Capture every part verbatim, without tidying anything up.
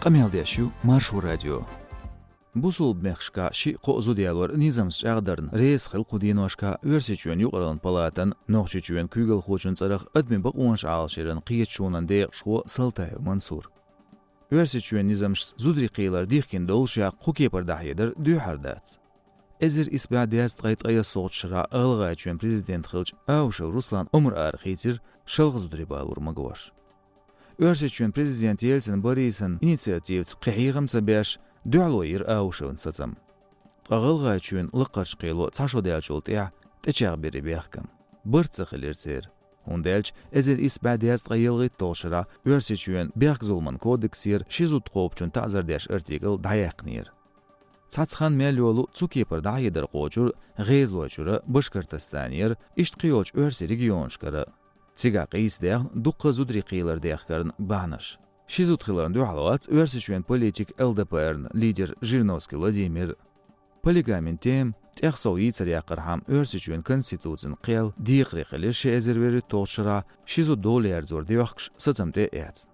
Къамел деш ю Маршо радио. Бусулба мехкашка шиъ-кхоъ зуда ялор низамца чӀагӀдарна реза хилла кху деношка Оьрсийчоьнан юкъараллин палатан Нохчийчоьнан куьйгалхочун цӀерах адамийн бакъонаш Ӏалашъяран кхеташонан декъашхо Салтаев Мансур. Оьрсийчоьнан низамашца зударий кхелар дихкина доллушехь, кху кепара дӀахьедар дуьххьара дац. Эзар исс бӀе дезткъе ткъаесналгӀачу шарахь ГӀалгӀайчоьнан президент хиллачу Аушев Руслана омра арахийцира шалха зударий балор магош. Оьрсийчоьнан президент Ельцин Борисан инициативаца кхин хьехам ца беш, дуьхьало йира Аушевна сацам. Ткъа ГӀалгӀайчоьнан лакхарчу кхело цхьа шо даьллачул тӀаьхьа тӀечӀагӀбира и бехкам. Барт ца хилира церан. ХӀунда аьлча эзар исс бӀе дезткъе ялхитталгӀачу шарахь Оьрсийчоьнан бехк-зуламан кодексера ши зуда кхобучун таӀзар деш артикл дӀаяьккхинера. Цхьацца хан мел йолу цу кепара дӀахьедар кхочура ГӀезалойчуьра, Башкортостанера, иштта кхийолчу оьрсийн регионашкара. Цигахь къийса даьхна дуккха а зударий кхелар дехкарна бахьанаш. Ши зуда хиларна дуьхьал вац Оьрсийчоьнан политик ЛДПР-н лидер Жириновский Владимир. Полигамин тема тӀех сов йийцар яккхархьама Оьрсийчоьнан Конституцин кхел декхаре хилира ши эзар вуьрхӀитталгӀачу шарахь ши зуда дола ерзор доьхкуш сацам тӀе а эцна.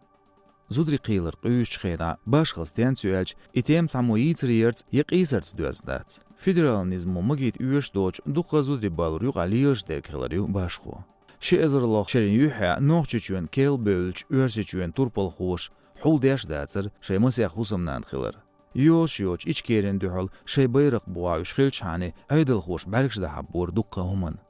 Зударий кхелар къуьйсучу хенахь башхалла стенца ю аьлча, и тема цхьаммо йийцарерца я къийсарца доьзна дац. Федералан низамо магийта оьшуш доцчу дуккха а зударий балор юкъахь лелаш дерг хилар ю башхо. Ши эзарлагӀчу шерийн юьххьехь Нохчийчоьнан керла бевллачу Оьрсийчоьнан турпалхоша хьулдеш а дацара шайн масех хӀусамнана хилар. Йозуш йоцчу Ичкерина дуьхьал шайн байракх бухахь уьш хилчахьана, Ӏедалхоша бӀаьргаш дӀахьаббора дуккха а хӀуманна.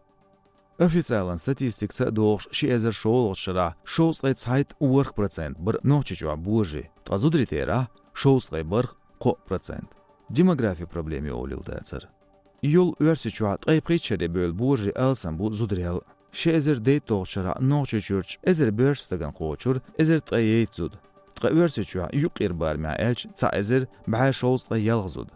Официалан статистикаца а догӀуш, ши эзар шолгӀачу шарахь шовзткъе цхьайтта ворхӀ процент бара Нохчийчохь божарий, ткъа зударий терахь шовзткъе бархӀ кхоъ процент. Демографин проблема ю олийла дацара. Йолу Оьрсийчохь ткъе пхийтта шаре бевлла божарий алсам бу зударел. Ши эзар дейтталгӀачу шарахь Нохчийчуьрчу эзар боьрша стагана кхочура эзар ткъе ейтта зуда, ткъа Оьрсийчохь юккъера барамехь аьлча цхьа эзар бӀе шовзткъе ялх зуда.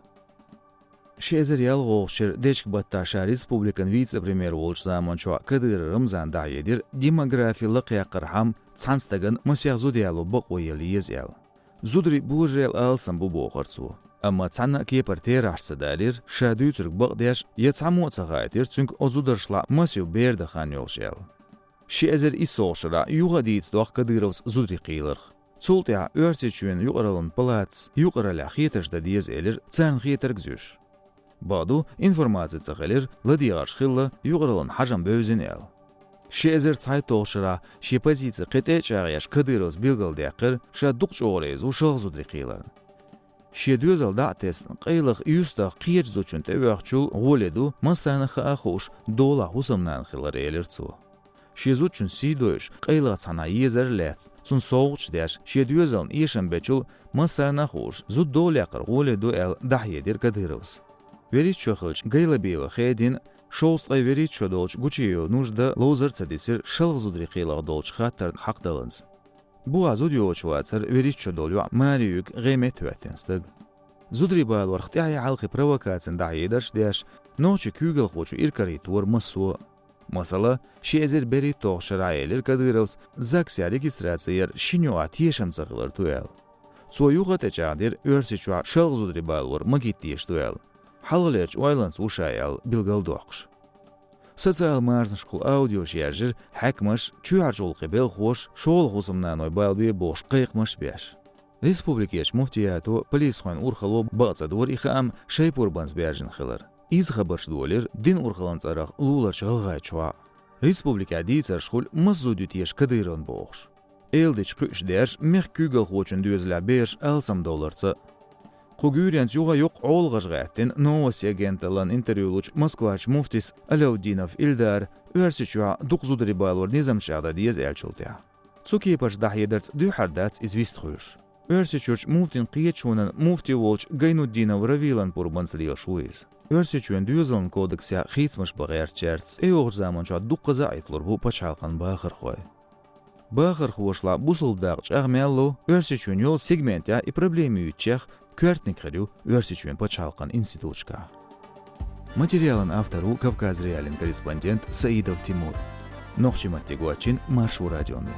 Ши эзар ялхолгӀачу шеран дечка баттахь ша республикан вице-премьер волчу заманчохь Кадыров Рамзана дӀахьедира демографи лакхъяккхархьама цхьана стагана масех зуда яло бакъо елла еза аьлла. Зударий божарел алсам бу, бохура цо. Амма цхьанна а кепара терахьаш ца далийра, ша дуьйцург бакъдеш, я цхьаммо а ца хаийтира цуьнга оцу зударшла маса ю бер дан хан йолуш аьлла. Ши эзар иссолгӀачу шарахь юха а дийца дохку Кадыровс зударий кхийларх. Цул тӀаьхьа Оьрсийчоьнан юкъараллин палатас юкъараллехь хетарш дан деза элира, царна хетарг зуьйш. Бакъду, информаци ца хилира, ладегӀарш хилла, юкъараллин хьажам бевзина аьлла. Ши эзар цхьайтталгӀачу шарахь шен позици кхин тӀе а чӀагӀъеш, Кадыровс билгалдаьккхира, ша дукха чӀогӀа реза ву шалха зударий кхийларна. Шен доьзал дӀа а тесна, къайлаха юьстах кхечу зудчунна тӀевоьхчул гӀоле ду массарна а хаа хууш долахь хӀусамнана хилар, элира цо. Шен зудчун сий дойуш, къайлаха цхьанхьа езар а лаьцна, цунна совгӀаташ деш, шен доьзална эшам бечул массарна а хууш, зуда дола яккхар гӀоле ду аьлла дӀахьедира Кадыровс. ВуьрхӀитта шо хиллачу Гайлабиева Хедина, шовзткъе вуьрхӀитта шо долчу Гучиева Нужда ловзар а ца дисира шалха зударий кхелах долчу хаттарна хьакхадаланза. Бухахь зуда йоцуш вацара вуьрхӀитта шо долу йоӀ, маре юьйцу гӀеметтахӀоьттина стаг. Зударий балорх тӀаьхье хьалхе провокацина дӀахьедарш а деш, нохчийн куьйгалхочо иракарахӀиттора массо а. Масала, ши эзар берхӀитталгӀачу шарахь, элира Кадыровс, ЗАГСехь регистраци яр шина йоӀах тешам ца хилар ду аьлла. Цо юха а тӀечӀагӀдира Оьрсийчохь шалха зударий балор магийта дезаш ду аьлла. Хьалхалерчу ойланца ву ша аьлла билгалдоккхуш. Социал марзанашкахула аудиош яьржира хьаькамаш, чоьхьарчу гӀуллакхийн белхахоша, шолгӀа хӀусамнаной балабе бохуш кхайкхамаш а беш. Республикерчу муфтиято, полисхойн урхалло бакъ ца дора и хаам шайпурбанца баьржина хилар. Иза хабарш долийра динан урхаллин цӀарах луларчу ГӀалгӀайчохь. Республикехь дийцарш хуьлу, маса зуда ю теша Кадыровна бохуш. Эладитанаш кхуьуш дерш мехкан куьйгалхочун доьзалехь бераш алсамдовларца. Кху гуьйренца юха а йоккха ӀолагӀаш гӀаьттина Новости агенталлина интервью лучу Москварчу муфтис Аляутдинов Ильдара Оьрсийчохь дукха зударий балор низам чӀагӀдан деза аьллачул тӀаьхьа. Цу кепарш дӀахьедарца дуьххьара дац иза вистхуьлуш. Оьрсийчуьрчу муфтийн кхеташонан муфти волчу Гайнутдинов Равилан пурбанца лелаш ву иза. Оьрсийчоьнан доьзалан кодексехь хийцамаш бан гӀертачаьрца тӀейогӀучу заманчохь дуккхаза а Ӏитталур бу пачхьалкхан бахархой. Бахархошлахь бусалба дакъа чӀагӀ мел ло, Оьрсийчоьнан йолу сегментехь и проблема юьйцучех коьртаниг хир ю Оьрсийчоьнан пачхьалкхан институташкахь. Материалан автор ву Кавказ.Реалиин корреспондент Саидов Тимур. Нохчийн маттахь гочйина Маршо радионо.